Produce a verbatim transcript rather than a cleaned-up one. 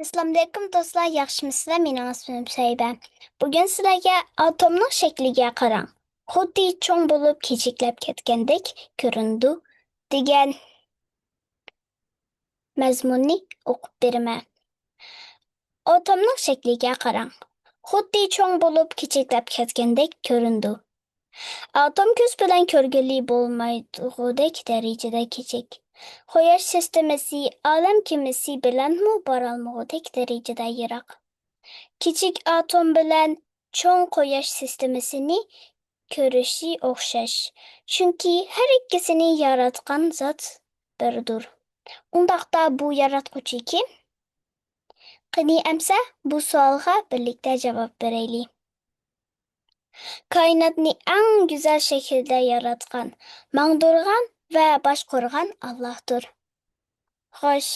ئەسسالامۇئەلەيكۇم دوستلار، ياخشىمۇسىلەر؟ مېنىڭ ئىسمىم سەيبە. بۈگۈن سىلەرگە «ئاتومنىڭ شەكلىگە قاراڭ، خۇددى چوڭ بولۇپ كىچىكلەپ كەتكەندەك كۆرۈنىدۇ» دېگەن مەزمۇننى ئوقۇپ بېرىمەن. ئاتومنىڭ شەكلىگە قاراڭ. خۇددى چوڭ بولۇپ كىچىكلەپ كەتكەندەك كۆرۈنىدۇ. ئاتوم كۆز بىلەن كۆرگىلى بولمايدىغۇدەك دەرىجىدە كىچىك. قۇياش سىستېمىسى، ئالەم كېمىسى بىلەنمۇ بارالمىغۇدەك دەرىجىدە يىراق. كىچىك ئاتوم بىلەن چوڭ قۇياش سىستېمىسىنى كۆرۈشى ئوخشاش، چۈنكى ھەر ئىككىسىنى ياراتقان زات بىردۇر. ئۇنداقتا بۇ ياراتقۇچى كىم؟ قېنى ئەمسە بۇ سوئالغا بىرلىكتە جاۋاب بېرەيلى. كائىناتنى ئەڭ گۈزەل شەكىلدە ياراتقان، ماڭدۇرغان ۋە باشقۇرغان ئاللاھتۇر. خوش،